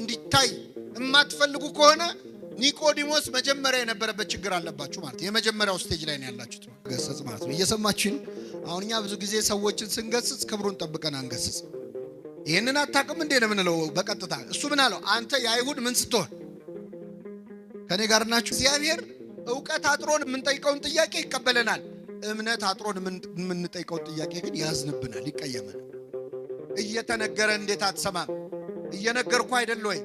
እንዲታይ የማትፈልጉ ከሆነ ኒቆዲሞስ መጀመሪያ የነበረበት ችግር አለባችሁ ማለት የመጀመሪያው stage ላይ ነው ያላችሁት። ገሰጽ ማለት ነው። እየሰማችን አሁን እኛ ብዙ ጊዜ ሰዎችን ስንገስጽ ክብሩን ጠብቀን አንገስጽ። ይህንን አታውቅም እንዴ ነው የምንለው በቀጥታ። እሱ ምን አለው? አንተ የአይሁድ ምን ስትሆን ከኔ ጋር ናችሁ። እግዚአብሔር እውቀት አጥሮን የምንጠይቀውን ጥያቄ ይቀበለናል። እምነት አጥሮን የምንጠይቀውን ጥያቄ ግን ያዝንብናል፣ ይቀየመናል። እየተነገረ እንዴት አትሰማም? እየነገርኩ አይደል ወይ?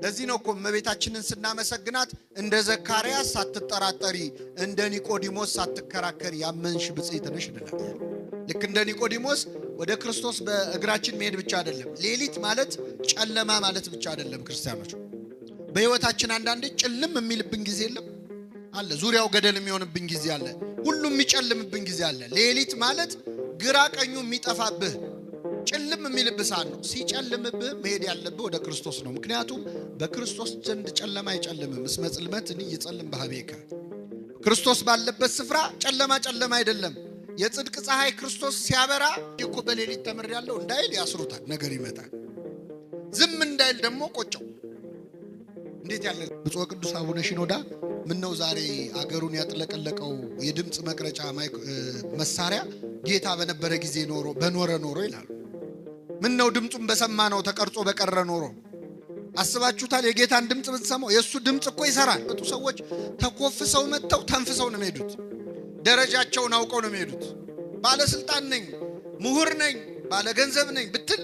ለዚህ ነው እኮ እመቤታችንን ስናመሰግናት እንደ ዘካርያስ ሳትጠራጠሪ እንደ ኒቆዲሞስ ሳትከራከሪ ያመንሽ ብፅዕት ነሽ እንላለን። ልክ እንደ ኒቆዲሞስ ወደ ክርስቶስ በእግራችን መሄድ ብቻ አይደለም። ሌሊት ማለት ጨለማ ማለት ብቻ አይደለም። ክርስቲያኖች በሕይወታችን አንዳንዴ ጭልም የሚልብን ጊዜ የለም አለ። ዙሪያው ገደል የሚሆንብን ጊዜ አለ። ሁሉም የሚጨልምብን ጊዜ አለ። ሌሊት ማለት ግራ ቀኙ የሚጠፋብህ ጭልም የሚልብህ ሰዓት ነው። ሲጨልምብህ መሄድ ያለብህ ወደ ክርስቶስ ነው። ምክንያቱም በክርስቶስ ዘንድ ጨለማ አይጨልምም። እስመ ጽልመት ኢይጸልም በኀቤከ። ክርስቶስ ባለበት ስፍራ ጨለማ ጨለማ አይደለም። የጽድቅ ፀሐይ ክርስቶስ ሲያበራ እኮ በሌሊት ተምሬያለሁ እንዳይል ያስሩታል፣ ነገር ይመጣል። ዝም እንዳይል ደግሞ ቆጨው። እንዴት ያለ ብፁዕ ቅዱስ አቡነ ሽኖዳ ምነው ዛሬ አገሩን ያጥለቀለቀው የድምፅ መቅረጫ መሳሪያ ጌታ በነበረ ጊዜ ኖሮ በኖረ ኖሮ ይላሉ። ምን ነው ድምፁን በሰማ ነው ተቀርጾ በቀረ ኖሮ። አስባችሁታል? የጌታን ድምፅ ብንሰማው የእሱ ድምፅ እኮ ይሰራል። ሰዎች ተኮፍሰው መጥተው ተንፍሰው ነው የሚሄዱት። ደረጃቸውን አውቀው ነው የሚሄዱት። ባለስልጣን ነኝ፣ ምሁር ነኝ፣ ባለገንዘብ ነኝ ብትል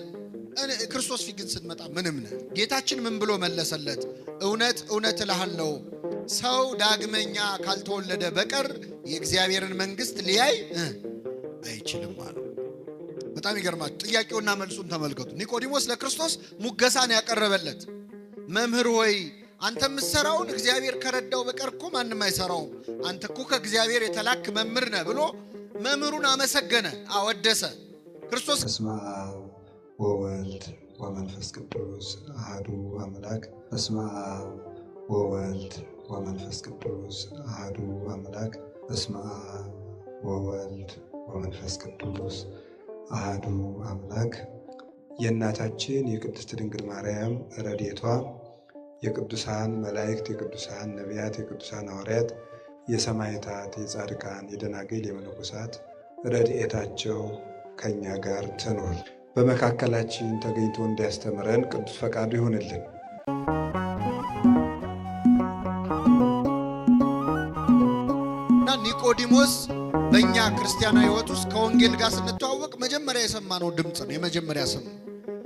ክርስቶስ ፊት ግን ስትመጣ ምንም ነህ። ጌታችን ምን ብሎ መለሰለት? እውነት እውነት እልሃለሁ ሰው ዳግመኛ ካልተወለደ በቀር የእግዚአብሔርን መንግሥት ሊያይ አይችልም አለው። በጣም ይገርማችሁ። ጥያቄውና መልሱን ተመልከቱ። ኒቆዲሞስ ለክርስቶስ ሙገሳን ያቀረበለት መምህር ሆይ አንተ የምትሰራውን እግዚአብሔር ከረዳው በቀር እኮ ማንም አይሰራውም፣ አንተ እኮ ከእግዚአብሔር የተላክ መምህር ነህ ብሎ መምህሩን አመሰገነ፣ አወደሰ። ክርስቶስ በስመ አብ ወወልድ ወመንፈስ ቅዱስ አሐዱ አምላክ። በስመ አብ ወወልድ ወመንፈስ ቅዱስ አሐዱ አምላክ። በስመ አብ ወወልድ ወመንፈስ ቅዱስ አሐዱ አምላክ። የእናታችን የቅድስት ድንግል ማርያም ረድኤቷ፣ የቅዱሳን መላእክት፣ የቅዱሳን ነቢያት፣ የቅዱሳን ሐዋርያት፣ የሰማዕታት፣ የጻድቃን፣ የደናግል፣ የመነኮሳት ረድኤታቸው ከእኛ ጋር ትኑር። በመካከላችን ተገኝቶ እንዲያስተምረን ቅዱስ ፈቃዱ ይሁንልን። እና ኒቆዲሞስ በእኛ ክርስቲያናዊ ሕይወት ውስጥ ከወንጌል ጋር ስንተዋወቅ መጀመሪያ የሰማነው ድምፅ ነው። የመጀመሪያ ስም ነው።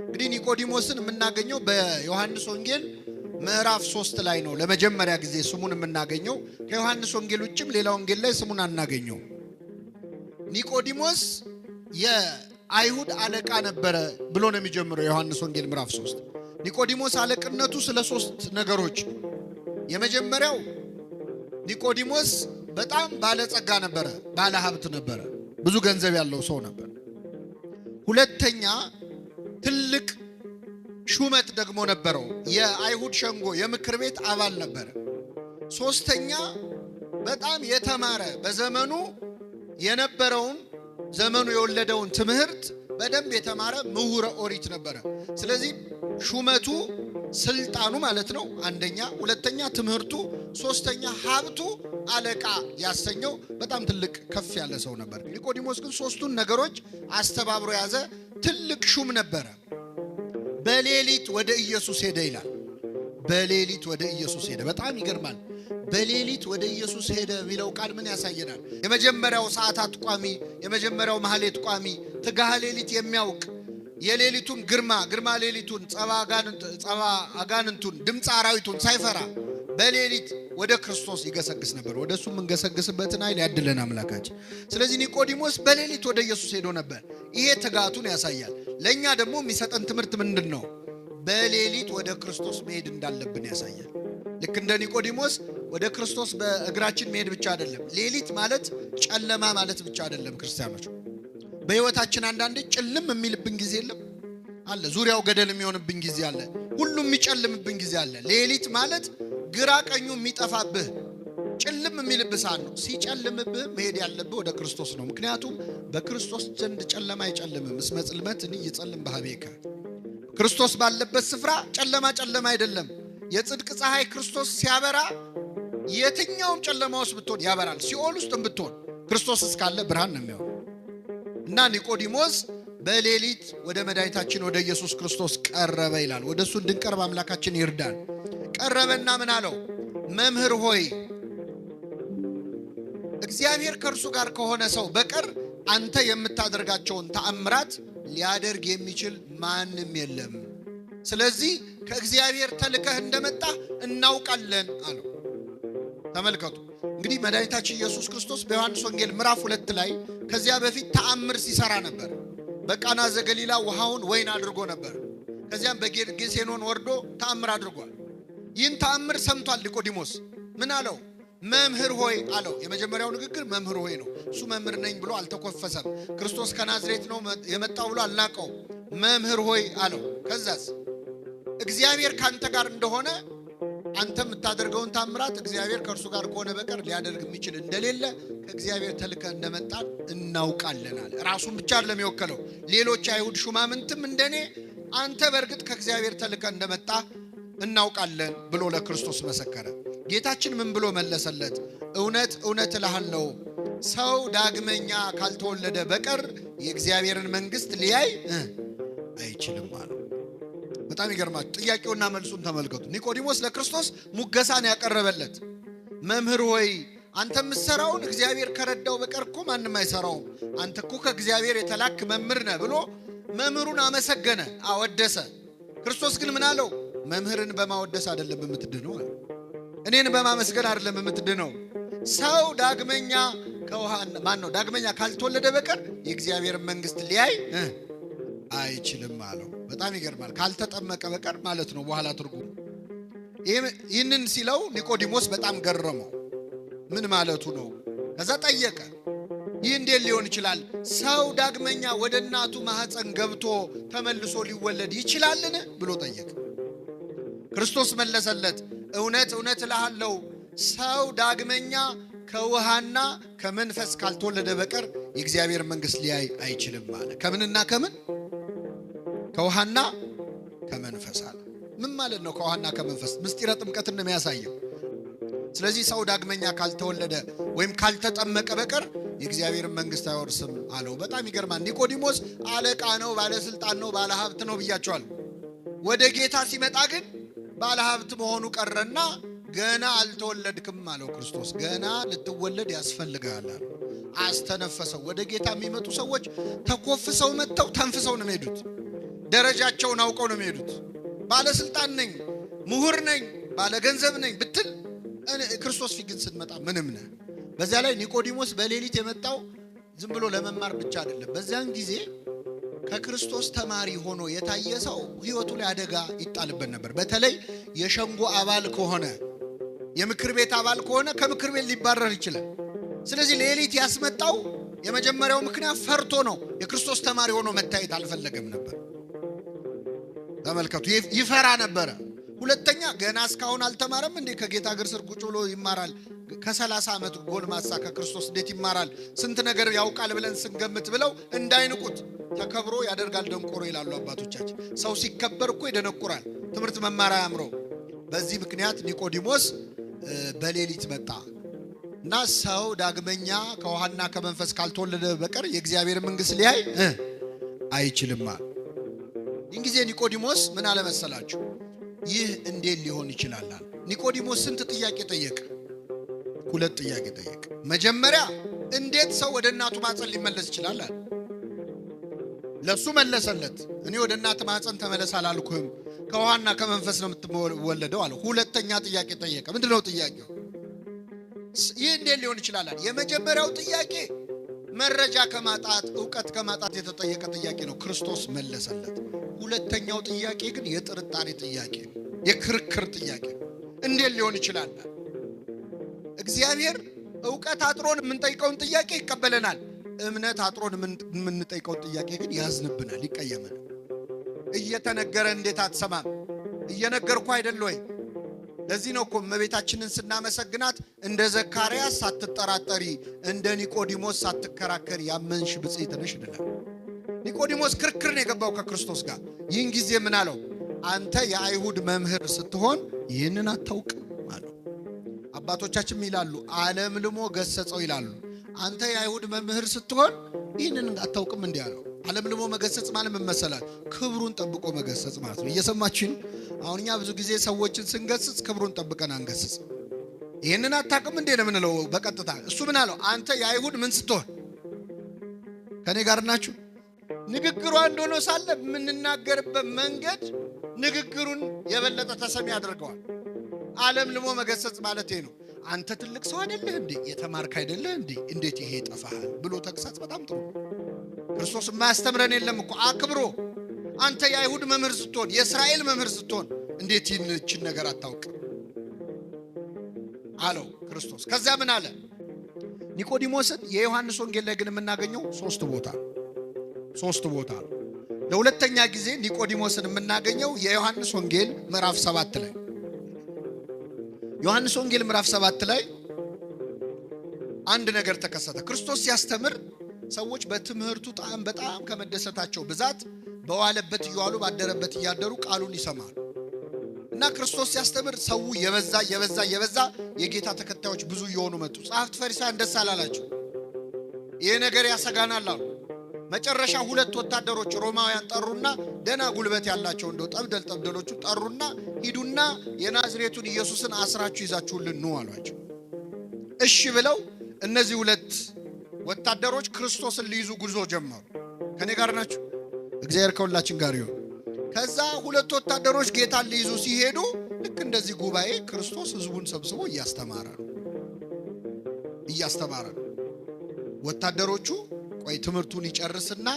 እንግዲህ ኒቆዲሞስን የምናገኘው በዮሐንስ ወንጌል ምዕራፍ 3 ላይ ነው። ለመጀመሪያ ጊዜ ስሙን የምናገኘው። ከዮሐንስ ወንጌል ውጭም ሌላ ወንጌል ላይ ስሙን አናገኘው። ኒቆዲሞስ የአይሁድ አለቃ ነበረ ብሎ ነው የሚጀምረው የዮሐንስ ወንጌል ምዕራፍ 3። ኒቆዲሞስ አለቅነቱ ስለ ሶስት ነገሮች ነው። የመጀመሪያው ኒቆዲሞስ በጣም ባለጸጋ ነበረ፣ ባለ ሀብት ነበረ፣ ብዙ ገንዘብ ያለው ሰው ነበር። ሁለተኛ ትልቅ ሹመት ደግሞ ነበረው፣ የአይሁድ ሸንጎ የምክር ቤት አባል ነበረ። ሶስተኛ በጣም የተማረ በዘመኑ የነበረውን ዘመኑ የወለደውን ትምህርት በደንብ የተማረ ምሁረ ኦሪት ነበረ። ስለዚህ ሹመቱ ስልጣኑ ማለት ነው አንደኛ፣ ሁለተኛ ትምህርቱ፣ ሶስተኛ ሀብቱ አለቃ ያሰኘው በጣም ትልቅ ከፍ ያለ ሰው ነበር። ኒቆዲሞስ ግን ሶስቱን ነገሮች አስተባብሮ የያዘ ትልቅ ሹም ነበረ። በሌሊት ወደ ኢየሱስ ሄደ ይላል። በሌሊት ወደ ኢየሱስ ሄደ። በጣም ይገርማል። በሌሊት ወደ ኢየሱስ ሄደ የሚለው ቃል ምን ያሳየናል? የመጀመሪያው ሰዓታት ቋሚ፣ የመጀመሪያው ማህሌት ቋሚ፣ ትጋሃ ሌሊት የሚያውቅ የሌሊቱን ግርማ ግርማ ሌሊቱን ጸባ አጋንንቱን ድምፀ አራዊቱን ሳይፈራ በሌሊት ወደ ክርስቶስ ይገሰግስ ነበር። ወደ እሱ የምንገሰግስበትን ኃይል ያድለን አምላካችን። ስለዚህ ኒቆዲሞስ በሌሊት ወደ ኢየሱስ ሄዶ ነበር። ይሄ ትጋቱን ያሳያል። ለእኛ ደግሞ የሚሰጠን ትምህርት ምንድን ነው? በሌሊት ወደ ክርስቶስ መሄድ እንዳለብን ያሳያል። ልክ እንደ ኒቆዲሞስ ወደ ክርስቶስ በእግራችን መሄድ ብቻ አይደለም። ሌሊት ማለት ጨለማ ማለት ብቻ አይደለም። ክርስቲያኖች በሕይወታችን አንዳንዴ ጭልም የሚልብን ጊዜ የለም አለ። ዙሪያው ገደል የሚሆንብን ጊዜ አለ። ሁሉም የሚጨልምብን ጊዜ አለ። ሌሊት ማለት ግራ ቀኙ የሚጠፋብህ ጭልም የሚልብህ ሰዓት ነው። ሲጨልምብህ መሄድ ያለብህ ወደ ክርስቶስ ነው። ምክንያቱም በክርስቶስ ዘንድ ጨለማ አይጨልምም። እስመ ጽልመት ኢይጸልም በኀቤከ። ክርስቶስ ባለበት ስፍራ ጨለማ ጨለማ አይደለም። የጽድቅ ፀሐይ ክርስቶስ ሲያበራ የትኛውም ጨለማ ውስጥ ብትሆን ያበራል። ሲኦል ውስጥም ብትሆን ክርስቶስ እስካለ ብርሃን ነው የሚሆነው። እና ኒቆዲሞስ በሌሊት ወደ መድኃኒታችን ወደ ኢየሱስ ክርስቶስ ቀረበ ይላል። ወደ እሱ እንድንቀርብ አምላካችን ይርዳን። ቀረበና ምን አለው? መምህር ሆይ እግዚአብሔር ከእርሱ ጋር ከሆነ ሰው በቀር አንተ የምታደርጋቸውን ተአምራት ሊያደርግ የሚችል ማንም የለም። ስለዚህ ከእግዚአብሔር ተልከህ እንደመጣ እናውቃለን አለው። ተመልከቱ እንግዲህ መድኃኒታችን ኢየሱስ ክርስቶስ በዮሐንስ ወንጌል ምዕራፍ 2 ላይ ከዚያ በፊት ተአምር ሲሰራ ነበር። በቃና ዘገሊላ ውሃውን ወይን አድርጎ ነበር። ከዚያም በጌርጌሴኖን ወርዶ ተአምር አድርጓል። ይህን ተአምር ሰምቷል ኒቆዲሞስ። ምን አለው? መምህር ሆይ አለው። የመጀመሪያው ንግግር መምህር ሆይ ነው። እሱ መምህር ነኝ ብሎ አልተኮፈሰም። ክርስቶስ ከናዝሬት ነው የመጣው ብሎ አልናቀውም። መምህር ሆይ አለው። ከዛስ እግዚአብሔር ካንተ ጋር እንደሆነ አንተ የምታደርገውን ታምራት እግዚአብሔር ከእርሱ ጋር ከሆነ በቀር ሊያደርግ የሚችል እንደሌለ ከእግዚአብሔር ተልከህ እንደመጣን እናውቃለን አለ። ራሱን ብቻ አይደለም የወከለው፣ ሌሎች አይሁድ ሹማምንትም እንደኔ አንተ በእርግጥ ከእግዚአብሔር ተልከህ እንደመጣ እናውቃለን ብሎ ለክርስቶስ መሰከረ። ጌታችን ምን ብሎ መለሰለት? እውነት እውነት እልሃለሁ ሰው ዳግመኛ ካልተወለደ በቀር የእግዚአብሔርን መንግሥት ሊያይ አይችልም አለው። በጣም ይገርማችሁ። ጥያቄውና መልሱን ተመልከቱ። ኒቆዲሞስ ለክርስቶስ ሙገሳን ያቀረበለት መምህር ሆይ አንተ የምትሰራውን እግዚአብሔር ከረዳው በቀር እኮ ማንም አይሰራውም፣ አንተ እኮ ከእግዚአብሔር የተላክ መምህር ነህ ብሎ መምህሩን አመሰገነ፣ አወደሰ። ክርስቶስ ግን ምን አለው? መምህርን በማወደስ አይደለም የምትድነው አለ። እኔን በማመስገን አይደለም የምትድነው። ሰው ዳግመኛ ከውሃ ማን ነው ዳግመኛ ካልተወለደ በቀር የእግዚአብሔርን መንግሥት ሊያይ አይችልም አለው። በጣም ይገርማል። ካልተጠመቀ በቀር ማለት ነው በኋላ ትርጉሙ። ይህንን ሲለው ኒቆዲሞስ በጣም ገረመው። ምን ማለቱ ነው? ከዛ ጠየቀ። ይህ እንዴት ሊሆን ይችላል? ሰው ዳግመኛ ወደ እናቱ ማህፀን ገብቶ ተመልሶ ሊወለድ ይችላልን? ብሎ ጠየቀ። ክርስቶስ መለሰለት፣ እውነት እውነት እልሃለሁ ሰው ዳግመኛ ከውሃና ከመንፈስ ካልተወለደ በቀር የእግዚአብሔር መንግሥት ሊያይ አይችልም አለ። ከምንና ከምን? ከውሃና ከመንፈስ አለ። ምን ማለት ነው? ከውሃና ከመንፈስ ምስጢረ ጥምቀትን ነው የሚያሳየው። ስለዚህ ሰው ዳግመኛ ካልተወለደ ወይም ካልተጠመቀ በቀር የእግዚአብሔርን መንግሥት አይወርስም አለው። በጣም ይገርማል። ኒቆዲሞስ አለቃ ነው፣ ባለስልጣን ነው፣ ባለሀብት ነው ብያቸዋል። ወደ ጌታ ሲመጣ ግን ባለሀብት መሆኑ ቀረና ገና አልተወለድክም አለው ክርስቶስ። ገና ልትወለድ ያስፈልጋል አለው። አስተነፈሰው። ወደ ጌታ የሚመጡ ሰዎች ተኮፍሰው መጥተው ተንፍሰው ነው የሚሄዱት። ደረጃቸውን አውቀው ነው የሚሄዱት። ባለስልጣን ነኝ፣ ምሁር ነኝ፣ ባለገንዘብ ነኝ ብትል ክርስቶስ ፊት ግን ስትመጣ ምንም ነህ። በዚያ ላይ ኒቆዲሞስ በሌሊት የመጣው ዝም ብሎ ለመማር ብቻ አይደለም። በዚያን ጊዜ ከክርስቶስ ተማሪ ሆኖ የታየ ሰው ሕይወቱ ላይ አደጋ ይጣልበት ነበር። በተለይ የሸንጎ አባል ከሆነ፣ የምክር ቤት አባል ከሆነ ከምክር ቤት ሊባረር ይችላል። ስለዚህ ሌሊት ያስመጣው የመጀመሪያው ምክንያት ፈርቶ ነው። የክርስቶስ ተማሪ ሆኖ መታየት አልፈለገም ነበር። ተመልከቱ፣ ይፈራ ነበረ። ሁለተኛ ገና እስካሁን አልተማረም እንዴ? ከጌታ እግር ስር ቁጭ ብሎ ይማራል። ከ30 ዓመት ጎልማሳ ከክርስቶስ እንዴት ይማራል? ስንት ነገር ያውቃል ብለን ስንገምት ብለው እንዳይንቁት። ተከብሮ ያደርጋል ደንቆሮ ይላሉ አባቶቻችን። ሰው ሲከበር እኮ ይደነቁራል። ትምህርት መማር አያምረው። በዚህ ምክንያት ኒቆዲሞስ በሌሊት መጣ እና ሰው ዳግመኛ ከውሃና ከመንፈስ ካልተወለደ በቀር የእግዚአብሔር መንግሥት ሊያይ አይችልም። ይህን ጊዜ ኒቆዲሞስ ምን አለመሰላችሁ? ይህ እንዴት ሊሆን ይችላል? ኒቆዲሞስ ስንት ጥያቄ ጠየቀ? ሁለት ጥያቄ ጠየቀ። መጀመሪያ እንዴት ሰው ወደ እናቱ ማህፀን ሊመለስ ይችላል አለ። ለሱ መለሰለት። እኔ ወደ እናት ማህፀን ተመለስ አላልኩህም፣ ከውሃና ከመንፈስ ነው የምትወለደው አለ። ሁለተኛ ጥያቄ ጠየቀ። ምንድነው ጥያቄው? ይህ እንዴት ሊሆን ይችላል? የመጀመሪያው ጥያቄ መረጃ ከማጣት እውቀት ከማጣት የተጠየቀ ጥያቄ ነው። ክርስቶስ መለሰለት። ሁለተኛው ጥያቄ ግን የጥርጣሬ ጥያቄ ነው፣ የክርክር ጥያቄ ነው። እንዴት ሊሆን ይችላል? እግዚአብሔር እውቀት አጥሮን የምንጠይቀውን ጥያቄ ይቀበለናል። እምነት አጥሮን የምንጠይቀውን ጥያቄ ግን ያዝንብናል፣ ይቀየመናል። እየተነገረ እንዴት አትሰማም? እየነገርኩ አይደል ወይ? ለዚህ ነው እኮ እመቤታችንን ስናመሰግናት እንደ ዘካርያስ ሳትጠራጠሪ እንደ ኒቆዲሞስ ሳትከራከሪ ያመንሽ ብፅዕት ነሽ እንላለን። ኒቆዲሞስ ክርክር ነው የገባው ከክርስቶስ ጋር። ይህን ጊዜ ምን አለው? አንተ የአይሁድ መምህር ስትሆን ይህንን አታውቅም አለው። አባቶቻችን ይላሉ አለምልሞ ገሰጸው ይላሉ። አንተ የአይሁድ መምህር ስትሆን ይህንን አታውቅም እንዲህ አለው። አለምልሞ መገሰጽ ማለት ምን መሰላል? ክብሩን ጠብቆ መገሰጽ ማለት ነው። እየሰማችን? አሁን እኛ ብዙ ጊዜ ሰዎችን ስንገስጽ ክብሩን ጠብቀን አንገስጽ። ይህንን አታውቅም እንዴ ነው የምንለው በቀጥታ። እሱ ምን አለው? አንተ የአይሁድ ምን ስትሆን። ከኔ ጋር ናችሁ? ንግግሩ አንድ ሆኖ ሳለ የምንናገርበት መንገድ ንግግሩን የበለጠ ተሰሚ ያደርገዋል። አለምልሞ መገሰጽ ማለት ይሄ ነው። አንተ ትልቅ ሰው አይደለህ እንዴ? የተማርክ አይደለህ እንዴ? እንዴት ይሄ ይጠፋሃል ብሎ ተግሳጽ በጣም ጥሩ። ክርስቶስ የማያስተምረን የለም እኮ አክብሮ። አንተ የአይሁድ መምህር ስትሆን፣ የእስራኤል መምህር ስትሆን እንዴት ይህችን ነገር አታውቅም አለው ክርስቶስ። ከዚያ ምን አለ? ኒቆዲሞስን የዮሐንስ ወንጌል ላይ ግን የምናገኘው ሶስት ቦታ ነው። ለሁለተኛ ጊዜ ኒቆዲሞስን የምናገኘው የዮሐንስ ወንጌል ምዕራፍ 7 ላይ። ዮሐንስ ወንጌል ምዕራፍ 7 ላይ አንድ ነገር ተከሰተ። ክርስቶስ ሲያስተምር ሰዎች በትምህርቱ ጣዕም በጣም ከመደሰታቸው ብዛት በዋለበት እየዋሉ ባደረበት እያደሩ ቃሉን ይሰማሉ። እና ክርስቶስ ሲያስተምር ሰው የበዛ የበዛ የበዛ የጌታ ተከታዮች ብዙ እየሆኑ መጡ። ጸሐፍት ፈሪሳውያን ደስ አላላቸው። ይሄ ነገር ያሰጋናል አሉ። መጨረሻ ሁለት ወታደሮች ሮማውያን ጠሩና፣ ደና ጉልበት ያላቸው እንደው ጠብደል ጠብደሎቹ ጠሩና፣ ሂዱና የናዝሬቱን ኢየሱስን አስራችሁ ይዛችሁልን ኑ አሏቸው። እሺ ብለው እነዚህ ሁለት ወታደሮች ክርስቶስን ሊይዙ ጉዞ ጀመሩ። ከኔ ጋር ናችሁ? እግዚአብሔር ከሁላችን ጋር ይሁን። ከዛ ሁለት ወታደሮች ጌታን ሊይዙ ሲሄዱ ልክ እንደዚህ ጉባኤ ክርስቶስ ሕዝቡን ሰብስቦ እያስተማረ ነው። ወታደሮቹ ቆይ ትምህርቱን ይጨርስና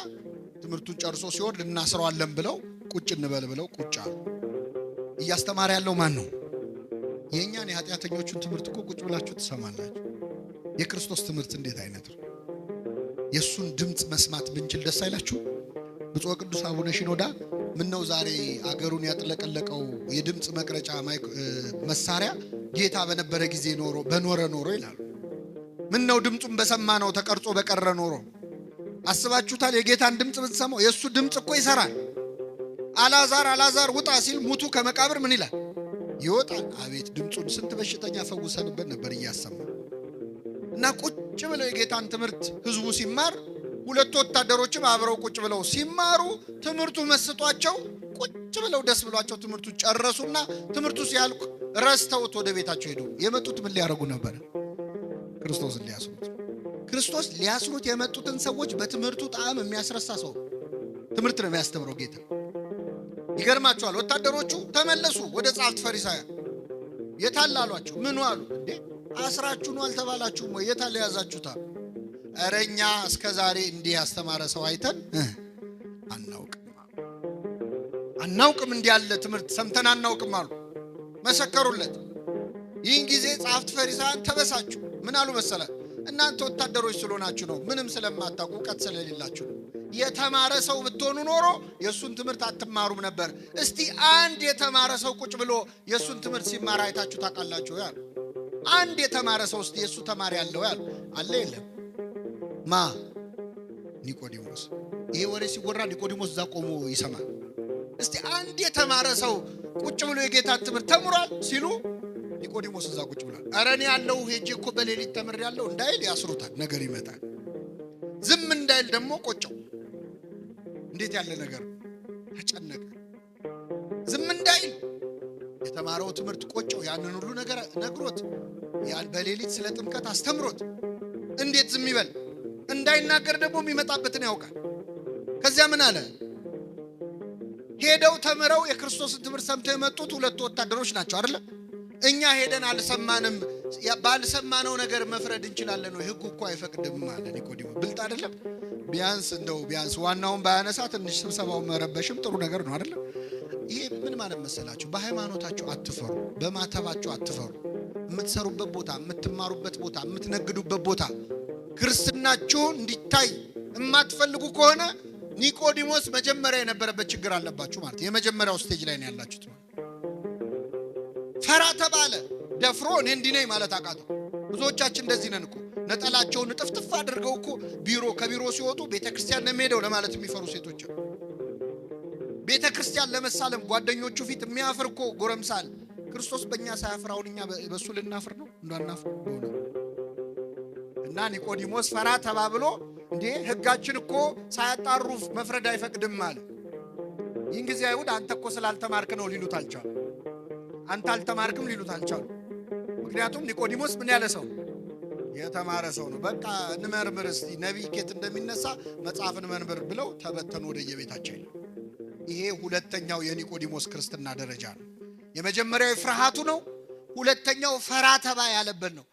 ትምህርቱን ጨርሶ ሲወርድ እናስረዋለን ብለው ቁጭ እንበል ብለው ቁጭ አሉ። እያስተማረ ያለው ማን ነው? የእኛን የኃጢአተኞቹን ትምህርት እኮ ቁጭ ብላችሁ ትሰማላችሁ። የክርስቶስ ትምህርት እንዴት አይነት ነው? የእሱን ድምፅ መስማት ብንችል ደስ አይላችሁ? ብፁዕ ቅዱስ አቡነ ሽኖዳ ምነው ዛሬ አገሩን ያጥለቀለቀው የድምፅ መቅረጫ መሳሪያ ጌታ በነበረ ጊዜ ኖሮ በኖረ ኖሮ ይላሉ። ምነው ድምፁን በሰማ ነው ተቀርጾ በቀረ ኖሮ። አስባችሁታል? የጌታን ድምፅ ብንሰማው። የእሱ ድምፅ እኮ ይሰራል። አላዛር አላዛር ውጣ ሲል ሙቱ ከመቃብር ምን ይላል? ይወጣል። አቤት ድምፁን፣ ስንት በሽተኛ ፈውሰንበት ነበር እያሰማ። እና ቁጭ ብለው የጌታን ትምህርት ህዝቡ ሲማር፣ ሁለቱ ወታደሮችም አብረው ቁጭ ብለው ሲማሩ ትምህርቱ መስጧቸው ቁጭ ብለው ደስ ብሏቸው ትምህርቱ ጨረሱና ትምህርቱ ሲያልቅ ረስተውት ወደ ቤታቸው ሄዱ። የመጡት ምን ሊያደርጉ ነበር? ክርስቶስን ሊያስሩት። ክርስቶስ ሊያስሩት የመጡትን ሰዎች በትምህርቱ ጣዕም የሚያስረሳ ሰው፣ ትምህርት ነው የሚያስተምረው ጌታ። ይገርማቸዋል። ወታደሮቹ ተመለሱ ወደ ጸሐፍት ፈሪሳውያን። የታል አሏቸው። ምኑ አሉ። እንዴ አስራችሁ ነው አልተባላችሁም ወይ? የታል የያዛችሁታ? ኧረ እኛ እስከ ዛሬ እንዲህ ያስተማረ ሰው አይተን አናውቅም፣ አናውቅም፣ እንዲህ ያለ ትምህርት ሰምተን አናውቅም አሉ። መሰከሩለት። ይህን ጊዜ ጸሐፍት ፈሪሳውያን ተበሳጩ። ምን አሉ መሰለ? እናንተ ወታደሮች ስለሆናችሁ ነው፣ ምንም ስለማታውቁ እውቀት ስለሌላችሁ ነው። የተማረ ሰው ብትሆኑ ኖሮ የእሱን ትምህርት አትማሩም ነበር። እስቲ አንድ የተማረ ሰው ቁጭ ብሎ የእሱን ትምህርት ሲማር አይታችሁ ታውቃላችሁ? ያሉ። አንድ የተማረ ሰው እስቲ የእሱ ተማሪ ያለው ያሉ አለ? የለም። ማ? ኒቆዲሞስ። ይሄ ወሬ ሲወራ ኒቆዲሞስ እዛ ቆሞ ይሰማል። እስቲ አንድ የተማረ ሰው ቁጭ ብሎ የጌታን ትምህርት ተምሯል ሲሉ ኒቆዲሞስ እዛ ቁጭ ብሏል። ኧረ እኔ ያለው ሄጄ እኮ በሌሊት ተምሬያለሁ እንዳይል ያስሩታል። ነገር ይመጣል። ዝም እንዳይል ደግሞ ቆጨው። እንዴት ያለ ነገር፣ ተጨነቀ። ዝም እንዳይል የተማረው ትምህርት ቆጨው። ያንን ሁሉ ነገር ነግሮት፣ በሌሊት ስለ ጥምቀት አስተምሮት እንዴት ዝም ይበል? እንዳይናገር ደግሞ የሚመጣበትን ያውቃል። ከዚያ ምን አለ? ሄደው ተምረው የክርስቶስን ትምህርት ሰምተው የመጡት ሁለቱ ወታደሮች ናቸው አይደለ? እኛ ሄደን አልሰማንም። ባልሰማነው ነገር መፍረድ እንችላለን ወይ? ሕጉ እኮ አይፈቅድም አለ ኒቆዲሞስ። ብልጥ አይደለም? ቢያንስ እንደው ቢያንስ ዋናውን ባያነሳ ትንሽ ስብሰባውን መረበሽም ጥሩ ነገር ነው አይደለም? ይሄ ምን ማለት መሰላችሁ? በሃይማኖታችሁ አትፈሩ፣ በማተባችሁ አትፈሩ። የምትሰሩበት ቦታ፣ የምትማሩበት ቦታ፣ የምትነግዱበት ቦታ ክርስትናችሁ እንዲታይ የማትፈልጉ ከሆነ ኒቆዲሞስ መጀመሪያ የነበረበት ችግር አለባችሁ ማለት፣ የመጀመሪያው stage ላይ ነው ያላችሁት ማለት። ፈራ ተባለ። ደፍሮ እኔ እንዲህ ነኝ ማለት አቃተው። ብዙዎቻችን እንደዚህ ነን እኮ። ነጠላቸውን እጥፍጥፍ አድርገው እኮ ቢሮ ከቢሮ ሲወጡ ቤተ ክርስቲያን ነው የሚሄደው ለማለት የሚፈሩ ሴቶች አሉ። ቤተ ክርስቲያን ለመሳለም ጓደኞቹ ፊት የሚያፍር እኮ ጎረምሳ አለ። ክርስቶስ በእኛ ሳያፍር አሁን እኛ በእሱ ልናፍር ነው? እንዳናፍር ሆነ እና ኒቆዲሞስ ፈራ ተባብሎ እንዴ ሕጋችን እኮ ሳያጣሩ መፍረድ አይፈቅድም አለ። ይህን ጊዜ አይሁድ አንተ እኮ ስላልተማርክ ነው ሊሉት አልቻሉ። አንተ አልተማርክም ሊሉት አልቻሉ። ምክንያቱም ኒቆዲሞስ ምን ያለ ሰው የተማረ ሰው ነው። በቃ እንመርምር እስቲ ነቢይ ኬት እንደሚነሳ መጽሐፍን መንብር ብለው ተበተኑ ወደየቤታቸው ይላል። ይሄ ሁለተኛው የኒቆዲሞስ ክርስትና ደረጃ ነው። የመጀመሪያው ፍርሃቱ ነው። ሁለተኛው ፈራ ተባ ያለበት ነው።